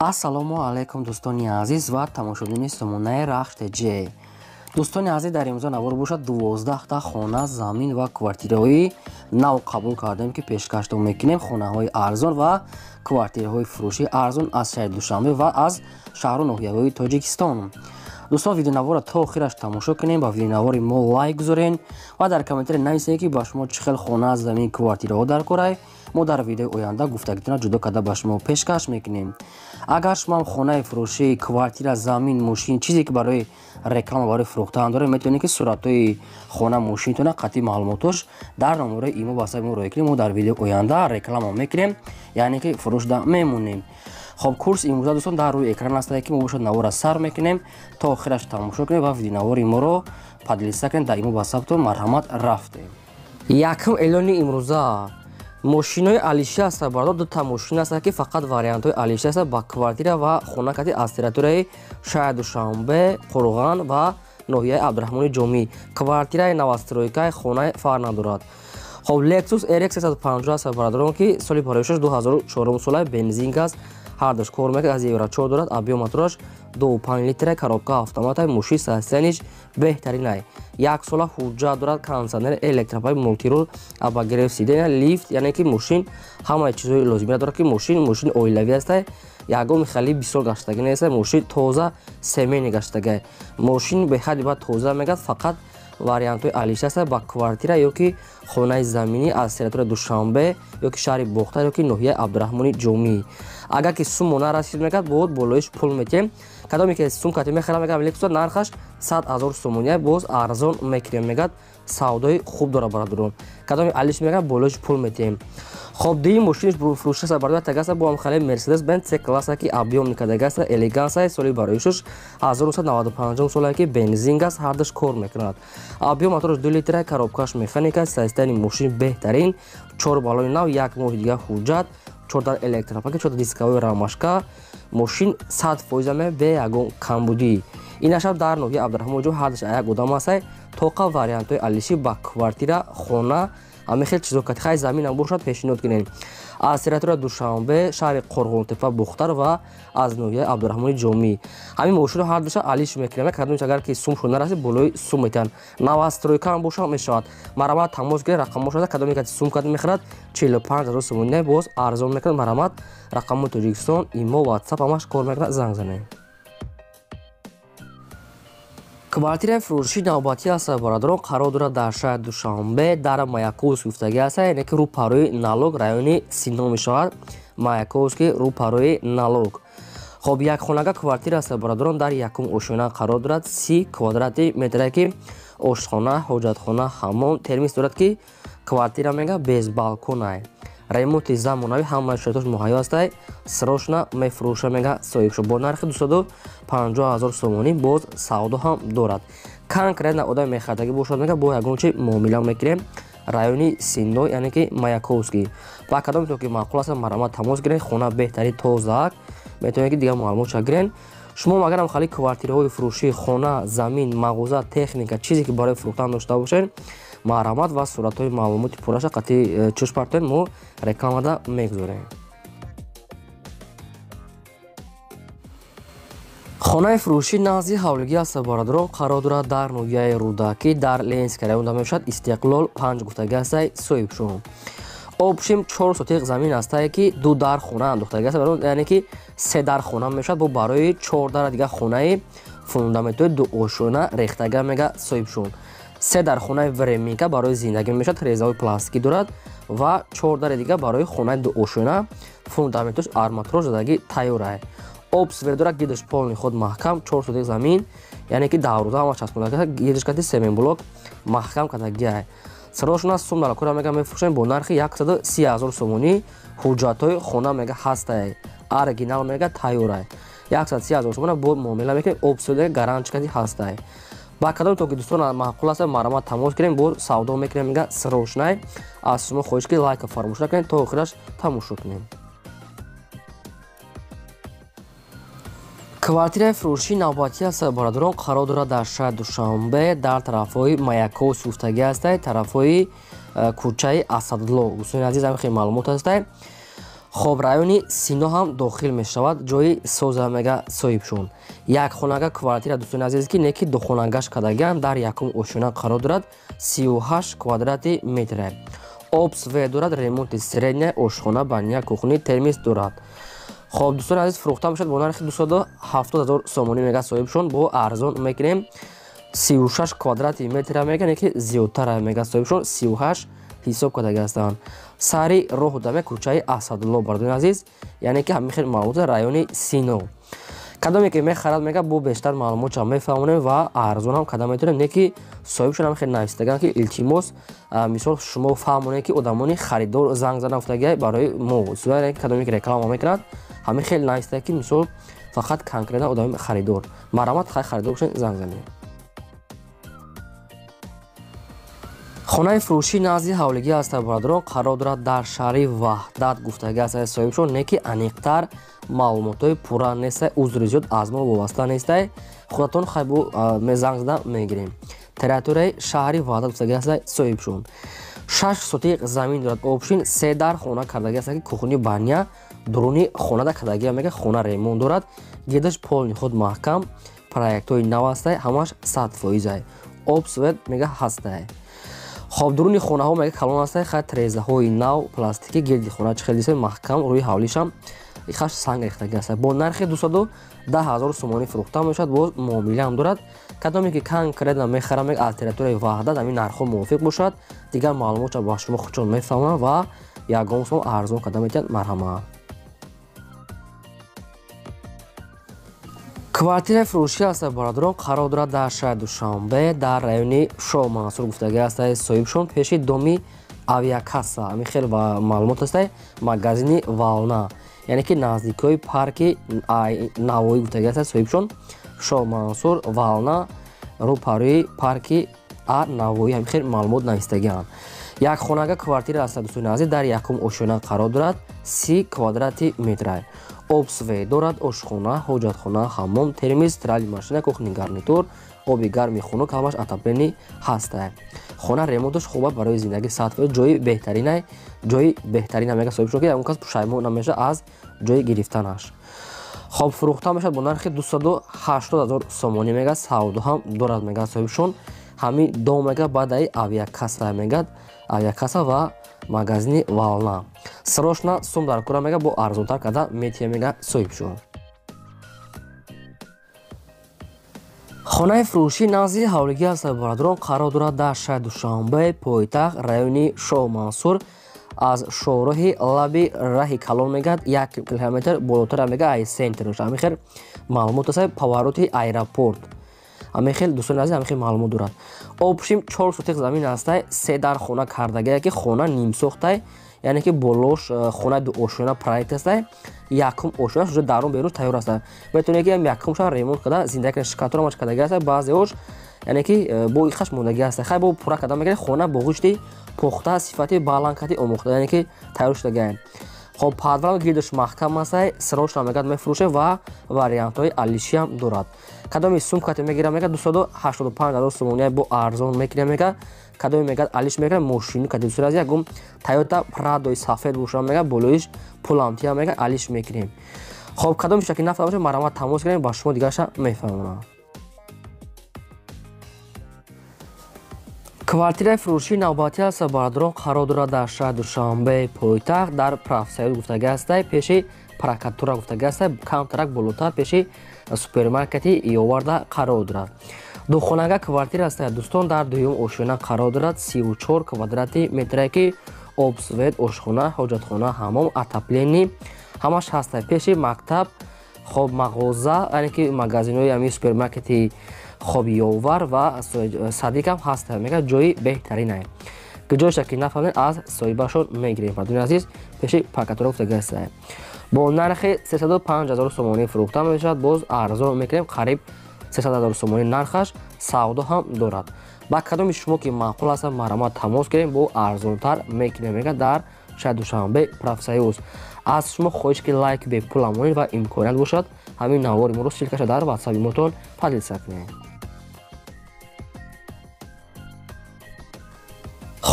Ассалому алайкум, дӯстони азиз ва тамошобинони сомонаи Рахш ТЖ. Дӯстони азиз, дар имрӯза навор бошад 12та хона, замин ва квартираҳои нав қабул кардем, ки пешкаштон мекунем. Хонаҳои арзон ва квартираҳои фурӯшии арзон аз шаҳри Душанбе ва аз шаҳру ноҳияҳои Тоҷикистон. Дӯстон, видеонаворро то охираш тамошо кунем, ба видеонавори мо лайк гузорен ва дар комментария нависед, ки ба шумо чӣ хел хона, замин, квартираҳо дар корай. Мо дар видеои оянда гуфтагитона ҷудо карда ба шумо пешкаш мекунем. Агар шумоам хонаи фурӯшӣ, квартира, замин, мошин, чизе ки барои реклама, барои фурӯхтан доред, метавонед, ки суратҳои хона, мошинтона қатъи маълумотош дар номерои имо ватсапи мо роя кунем. Мо дар видеои оянда реклама мекунем, яъне ки фурӯшда мемонем. Хоб, курс имрӯза, дӯстон, дар рӯи экран астае, ки мо бошад навора сар мекунем, то охираш тамошо кунем ва видеонавори моро поделиться кунем дар имо ватсаптон. Марҳамат, рафтем. Якум эълони имрӯза мошинои алиши аст, бардор. Дута мошин аст, ки фақат вариантҳои алиши аст, ба квартира ва хона кати аз территорияи шаҳри Душанбе, Қурған ва ноҳияи Абдураҳмони Ҷомӣ. Квартираи новостройкаи, хонаи фарқ надорад. Хоб, Lexus RX 350 аст, бародарон, ки соли пароишаш 2004 сола, бензин, газ ҳардуш кор мекунад, аз евро 4 дорад, объём мотораш 2,5 литра, коробка автомата. Мошин состояниш беҳтаринай, як сола ҳуҷҷат дорад, кондиционер, электропай, мультирул, обогрев сидения, лифт, яъне ки мошин ҳамаи чизҳои лозимиро дорад, ки мошин мошини оилавӣ астай, ягон хеле бисёр гаштагӣ нест, мошин тоза, семейный гаштагай, мошин беҳади бад тоза мегад. Фақат вариантҳои алиша аст, ба квартира ё ки хонаи заминӣ аз территорияи Душанбе ё ки шаҳри Бохтар ё ки ноҳияи Абдураҳмони Ҷомӣ. Агар ки суммо нарасид, мегад, боз болоиш пул метиҳем. Кадоме ки сум кати мехарам, мегам, Лексус нархаш 100 000 сомония, боз арзон мекунем, мегад, савдои хуб дора, бародарон. Кадоми алиш мегад, болоиш пул метиҳем. Хоб, дуюм мошиниш фурӯшаст, барои тагаста бо ҳам хеле Мерседес Бенз С класса, ки объём кадагаста, элеганса, соли бароишуш 1995 сола, ки бензин, газ ҳардуш кор мекунад, объём мотораш 2 литра, коробкаш механика, состояние мошин беҳтарин, чор балони нав, як моҳи дига ҳуҷҷат, чордар электропакет, чорда дисковой рамашка, мошин 100% бе ягон камбудӣ. Инашам дар ноҳияи Абдураҳмон Ҷом, ҳардуш як одам астай. Тоқа вариантҳои алиши ба квартира, хона, ҳамин хел чизо кати хай заминам бошад, пешниҳод кунем аз территорияи Душанбе, шаҳри Қорғонтепа, Бухтар ва аз ноҳияи Абдураҳмони Ҷомӣ. Ҳамин мошинро ҳардуша алиш мекунем. Кадомиш агар ки сум шуд нарасид, болои сум метиҳанд. Новостройка ҳам бошад, мешавад. Марҳамат, тамос гиред, рақамҳо шуда. Кадоме кати сум кад мехарад, 45 000 сомонӣ, боз арзон мекунад. Марҳамат, рақамҳои Тоҷикистон, имо, ватсап ҳамаш кор мекунад, занг занед. Квартираи фурӯши навбатӣ аст, бародарон, қарор дорад дар шаҳри Душанбе, дар Маяковский гуфтагӣ аст, яъне ки рӯпарӯи налог, райони Сино мешавад, Маяковский, рӯпарӯи налог. Хоб, якхонага квартира аст, бародарон, дар якум ошёна қарор дорад, 30 квадрати метре, ки ошхона, ҳоҷатхона, ҳаммом, термис дорад, ки квартира мега без балконай, ремонти замонавӣ, ҳамаи шароитош муҳайё астай. Срочно мефурӯша, мега соҳибшо, бо нархи 250 000 сомонӣ, боз савдо ҳам дорад. Конкретно одаме мехардагӣ бошад, мега, бо ягон чи муомила мекунем. Райони Сино, яъне ки Маяковский. Ва кадоме ки маъқул аст, марҳамат, тамос гиред. Хона беҳтари, тозаак, метавонед ки дигар маълумотша гирен. Шумо агарам хали квартираҳои фурӯшӣ, хона, замин, мағоза, техника, чизе ки барои фурӯхтан дошта бошед, марҳамат ва суратҳои маълумоти пурраша қатъи чӯш партоед, мо рекламада мегузорем. Хонаи фурӯшӣ назди ҳавлигӣ аст, бародарон, қарор дорад дар ноҳияи Рӯдакӣ, дар Ленинский районда мешавад, Истиқлол 5 гуфтагӣ астай. Соҳибшон общем чор сотиқ замин астае, ки ду дар хона андохтагӣ аст, яъне ки се дар хона мешавад, бо барои чор дара дига хонаи фундаментҳои дуошёна рехтага, мега соҳибшон. Се дар хонаи временка барои зиндагӣ мешавад, резаҳои пластикӣ дорад ва чор дари дига барои хонаи дуошёна, фундаментош арматурош задагӣ тайёрае, об свет дорад, гидаш полный худ маҳкам, чор сотиқ замин, яъне ки даврӯза ҳама часпонда, гидаш кати семенблок маҳкам кардагиай. Срочно сум далакора, мега, мефурӯшем бо нархи 130 000 сомонӣ. Ҳуҷҷатҳои хона, мега, ҳастае, оригинал, мега, тайёрае, 130 000 сомона бо муомила мекунем. Об свет гарантия кати ҳастае. Ба кадоме то ки дӯстон маъқул аст, марҳамат, тамос гирем, бо савдо мекунем, мега, срочно. Аз шумо хоҳиш ки лайка фаромӯш накунед, то охираш тамошо кунем. Квартираи фурӯшии навбатӣ аст, бародарон, қарор дорад дар шаҳри Душанбе, дар тарафҳои Маяковский гуфтагӣ астае, тарафҳои кӯчаи Асадло. Дӯстони азиз, ҳамин хел маълумот астае. Хоб, райони Сино ҳам дохил мешавад, ҷои соза мега соҳибшон. Як хонага квартира, дӯстони азиз, ки неки духонагаш кардагиам, дар якум ошёна қарор дорад, 38 квадрати метр. Об, свет дорад, ремонти средняя, ошхона, баня, кухни, термис дорад. Хоб, дӯстони азиз, фурӯхта мешавад бо нархи 270 000 сомонӣ мега соҳибшон, бо арзон мекунем. 36 квадрати метра мега, неки зиёдтара мега соҳибшон, 38 ҳисоб кардаги ҳастанд. Сари роҳу даме кӯчаи Асадулло, бардони азиз, яъне ки ҳамин хел маълумоти райони Сино. Кадоме ки мехарад мега, бо бештар маълумотша мефаҳмонем ва арзонам карда метавонем, не ки соҳибшон ҳам хел нависдаган, ки илтимос, мисол шумо фаҳмонед, ки одамони харидор занг зада гуфтагиай барои мо, кадоме ки реклама мекунад, ҳамин хел нависта, ки мисол фақат конкретно одами харидор, марҳамат, хай харидор бошед, занг занед. Хонаи фурӯшӣ назди ҳавлигӣ аст, бародарон, қарор дорад дар шаҳри Ваҳдат гуфтагӣ аст соҳибшон, не ки аниқтар маълумотҳои пурра нестай, узри зиёд, аз мо вобаста нестай, худатон хайбу мезанг зада мегирем. Территорияи шаҳри Ваҳдат гуфтагӣ аст соҳибшон. 6 сотиқ замин дорад, обшин се дар хона кардагӣ аст, ки кухни, баня дуруни хонада кардагӣ мега, хона ремонт дорад, гирдаш полни худ маҳкам, проектҳои нав ҳастай, ҳамаш 100%-ай. Об, свет мега ҳастай. Хоб, дуруни хонаҳо мега калон ҳастай, хай трезаҳои нав, пластики, гирди хона чӣ хел дисай маҳкам, рӯи ҳавлишам хаш санг рехтагӣ аст. Бо нархи 210 000 сомонӣ фурӯхта мешавад, боз муомила ҳам дорад. Кадоме ки конкретно мехарам мега аз территорияи Ваҳдат, ҳамин нархҳо мувофиқ бошад, дигар маълумотша ба шумо худшон мефаҳмонанд ва ягон сом арзон карда метиҳанд, марҳамат. Квартираи фурӯшӣ аст, бародарон, қарор дорад дар шаҳри Душанбе, дар райони Шоҳмансур гуфтагӣ аст соҳибшон, пеши доми авиакасса, ҳамин хел маълумот аст, магазини Вална, яъне ки наздикиҳои парки Навоӣ гуфтагӣ аст соҳибшон, Шоҳмансур, Вална, рӯпарӯи парки Навоӣ, ҳамин хел маълумот навистагианд. Як хонага квартира аст, дӯстони азиз, дар якум ошёна қарор дорад, 30 квадрати метр. Об, свет дорад, ошхона, ҳоҷатхона, ҳаммом, термис, трали машина, кухни гарнитур, оби гарми хунук, ҳамаш отопление ҳастай. Хона ремонташ хуба, барои зиндагӣ 100%, ҷои беҳтаринай, ҷои беҳтарина мега соҳибшон, ки ягон кас пушаймон намешавад аз ҷои гирифтанаш. Хоб, фурӯхта мешавад бо нархи 280 000 сомонӣ мега, савдо ҳам дорад мега соҳибшон. Ҳамин дом мега баъдаи авиакасса мегад, авиакасса ва магазини Вална. Срочно сум дар кура мега, бо арзонтар карда метия мега соҳибшон. Хонаи фурӯшӣ назди ҳавлигӣ аст, бародарон, қарор дорад дар шаҳри Душанбе, пойтахт, райони Шоҳмансур, аз шоҳроҳи лаби раҳи калон мегад 1 километр болотар мега ай центр. Ҳамин хел маълумот аст, повороти аэропорт. Ҳамин хел, дӯстони азиз, ҳамин хел маълумот дорад. Обшим 4 сотиқ замин ҳастай, се дар хона кардагия, ки хона нимсохтай, яъне ки болош хонаи дуошёна проект ҳастай, якум ошёнаш уже дарун берун тайёр ҳастай. Метавонед ки якумша ремонт карда зиндагӣ кунед, шикатора ҳамаш кардагӣ ҳастай, баъзеҳош яъне ки бо ихаш мондагӣ ҳастай. Хай бо пурра карда мегиред, хона бо гӯшти пухта, сифати баланд кати омӯхта, яъне ки тайёр шудагианд. Хоб, подвал гирдаш маҳкам ҳастай, срочно мегад мефурӯшед ва вариантҳои алишиам дорад. Кадоми сумкате мегирам мега 285 000 сомонӣ бо арзон мекунем мега, кадоми мегад алиш мекунем мошини кади дӯстони азиз, ягон Toyota Prado сафед бошам мега, болоиш пуламтия мега алиш мекунем. Хоб, кадоми ки нафаҳмад бошад, марҳамат тамос кунем, ба шумо дигарша мефаҳмонам. Квартираи фурӯшии навбатӣ аст, бародарон, қарор дорад дар шаҳри Душанбе, пойтахт, дар Профсоюз гуфтагӣ ҳастай, пеши прокуратура гуфтагӣ ҳастай, камтарак болотар пеши супермаркети Ёварда қарор дорад. Духонага квартира аст, дӯстон, дар дуюм ошёна қарор дорад, 34 квадрати метрае, ки об, свет, ошхона, ҳоҷатхона, ҳаммом, отопление ҳамаш ҳастай. Пеши мактаб, хоб, мағоза, яъне ки магазинҳои ҳамин супермаркети хоб Ёвар ва садикам ҳаста мега, ҷои беҳтаринае. Ҷоиша ки нафаҳмед, аз соҳибашон мегирем. Бардони азиз, пеши прокуратура гуфтагӣ ҳастай. Бо нархи 305 000 сомонӣ фурӯхта мешавад, боз арзон мекунем, қариб 300 000 сомонӣ нархаш, савдо ҳам дорад. Ба кадоми шумо ки маъқул аст, марҳамат тамос кунем, бо арзонтар мекунем мега дар шаҳри Душанбе, Профсоюз. Аз шумо хоҳиш ки лайк бепул монед ва имконият бошад ҳамин навори моро ссылкаша дар ватсапи мотон поделиться кунед.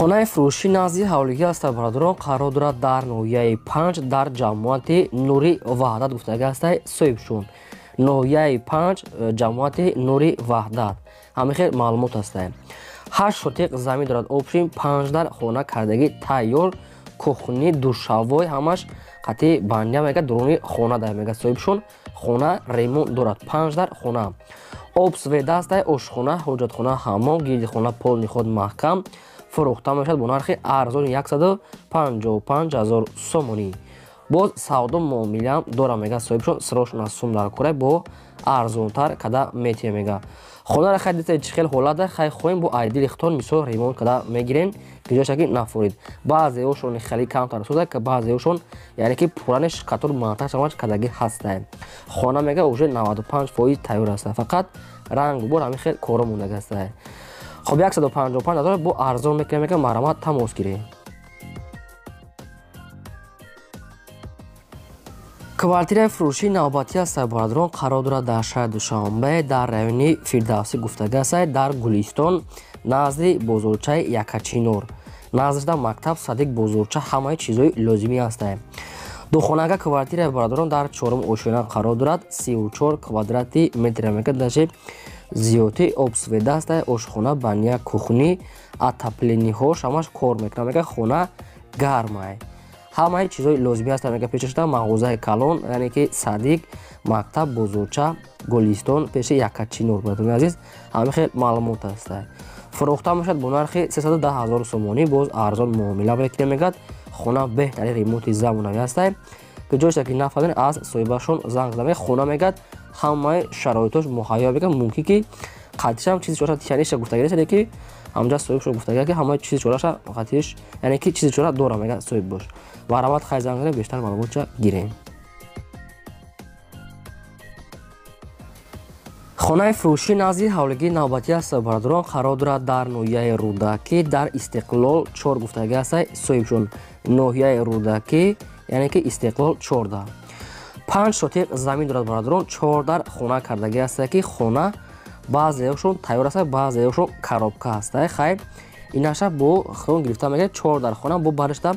Хонаи фурӯшӣ назди ҳавлигӣ аст, бародарон, қарор дорад дар ноҳияи 5 дар ҷамоати Нури Ваҳдат гуфтагӣ аст соҳибшун. Ноҳияи 5 ҷамоати Нури Ваҳдат. Ҳамин хел маълумот аст. 8 сотиқ замин дорад, обшин 5 дар хона кардагӣ тайёр, кухни, душавой ҳамаш қати бандя мега дуруни хона дар мега соҳибшун. Хона ремонт дорад, 5 дар хона. Об свет аст, ошхона, ҳоҷатхона, ҳаммом, гирди хона полни худ маҳкам. Фурӯхта мешавад бо нархи арзони 155 000 сомонӣ. Боз савдо муомилаам дора мега соҳибшон, сирошон аз сум дар кора бо арзонтар када метия мега. Хонаро хай дита чӣ хел ҳолат хай хоҳем бо айдили хитон мисол ремонт када мегирем, ки нафурид. Баъзеошон хеле камтар соза, баъзеошон яъне ки пурани шкатур монтаж ҳамаш кадаги ҳастае. Хона мега уже 95% тайёр аст, фақат ранг бор ҳамин хел коро мондаги ҳастае. Хоб 155 000 бо арзон мекунем, мега марҳамат тамос гирем. Квартираи фурӯшии навбатӣ аст, бародарон, қарор дорад дар шаҳри Душанбе дар райони Фирдавсӣ гуфтагӣ аст, дар Гулистон назди бозорчаи Якачинор. Наздишда мактаб, садик, бозорча, ҳамаи чизҳои лозимӣ аст. Духонага квартираи бародарон дар 4-ум ошёна қарор дорад, 34 квадрати метр мега, даже зиёти об свет аст, ошхона, баня, кухни, отоплениҳош ҳамаш кор мекунад, мега хона гармай. Ҳамаи чизҳои лозимӣ аст, мега пешашда мағозаи калон, яъне ки садик, мактаб, бозорча, Гулистон, пеши Якачинор. Бародарони азиз, ҳамин хел маълумот аст. Фурӯхта мешавад бо нархи 310 000 сомонӣ, боз арзон муомила мекунем, мегӯяд. Хона беҳтарин ремонти замонавӣ аст. Ки ҷойша ки нафаҳмед аз соҳибашон занг зада, хона мегӯяд ҳамаи шароитош муҳайё, мегӯяд мумкин ки қатишам чизи чораша тианиша гуфтагӣ нест, ки ҳамҷа соҳибшон гуфтагӣ ки ҳамаи чизи чораша қатиш, яъне ки чизи чора дора мегӯяд соҳиб бош. Марҳамат хай занг занед, бештар маълумотча гирем. Хонаи фурӯшӣ назди ҳавлигии навбатӣ аст, бародарон, қарор дорад дар ноҳияи Рӯдакӣ дар Истиқлол 4 гуфтагӣ аст соҳибшон. Ноҳияи Рӯдакӣ, яъне ки Истиқлол 14. 5 сотиқ замин дорад, бародарон, 4 дар хона кардагӣ аст, ки хона баъзеошон тайёр аст, баъзеошон коробка аст. Хай инаша бо хитон гирифта мегӯяд, 4 дар хона бо баришта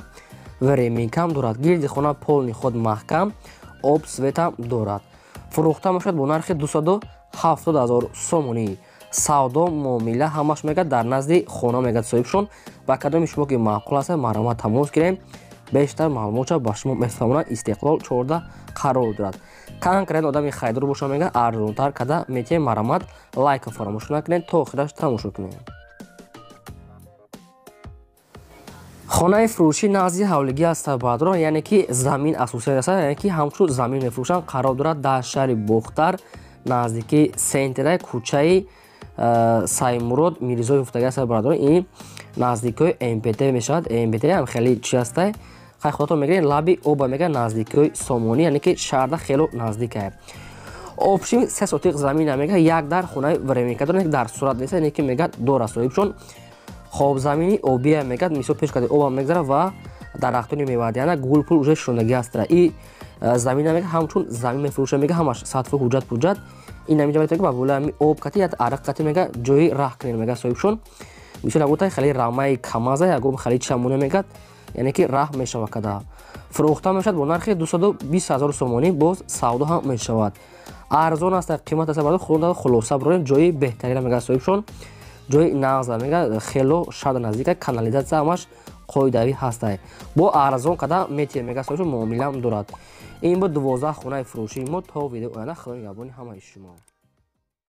временкам дорад. Гирди хона полни худ маҳкам, об светам дорад. Фурӯхта мешавад бо нархи 270 000 сомонӣ. Савдо муомила ҳамаш мегӯяд дар назди хона мегӯяд соҳибшон. Ба кадоми шумо ки маъқул аст, марҳамат тамос гирем, бештар маълумотша ба шумо мефаҳмонад. Истиқлол 14 қарор дорад. Конкрет одами харидор боша мегӯяд арзонтар када метиҳем, марҳамат лайка фаромӯш накунед, то охираш тамошо кунед. Хонаи фурӯшӣ назди ҳавлигӣ аст, бародарон, яъне ки замин асосӣ аст, яъне ки ҳамчун замин мефурӯшанд, қарор дорад дар шаҳри Бохтар наздики центра кӯчаи Саймурод Мирзоев гуфтагӣ аст, бародарон. Ин наздикиҳои МПТ мешавад. МПТ ҳам хеле чи аст, хай худатон мегиред, лаби оба мега наздикиҳои Сомонӣ, яъне ки шаҳрда хело наздик аст. Обшим 3 сотиқ замин мега, як дар хонаи временка дорад, дар сурат нест, яъне ки мега дора соҳибшон. Хоб замини обия мегӯяд, мисол пеш кади оба мегзара ва дарахтони мевадиана гулпул уже шондагӣ аст. И замина мега ҳамчун замин мефурӯша, мега ҳамаш сатфу ҳуҷҷат пуҷҷат. Ин ҳаминҷа метавонед ба болои ҳами об кати як арақ кати мега ҷои раҳ кунед, мега соҳибшон. Мисол ягота хеле рамаи камаза ягон хеле чамоне мегӯяд, яъне ки раҳ мешава када. Фурӯхта мешавад бо нархи 220 000 сомонӣ, боз савдо ҳам мешавад. Арзон аст, қимат аст, барои хулоса бирорем, ҷои беҳтарина мега соҳибшон. Ҷои нағза мега, хело шаҳр наздика, канализатсия ҳамаш қоидавӣ ҳастай. Бо арзон када метиҳем, мега соҳибшон, муомилаам дорад. Ин буд 12 хонаи фурӯшии мо. То видео оянда, Худо нигаҳбони ҳамаи шумо.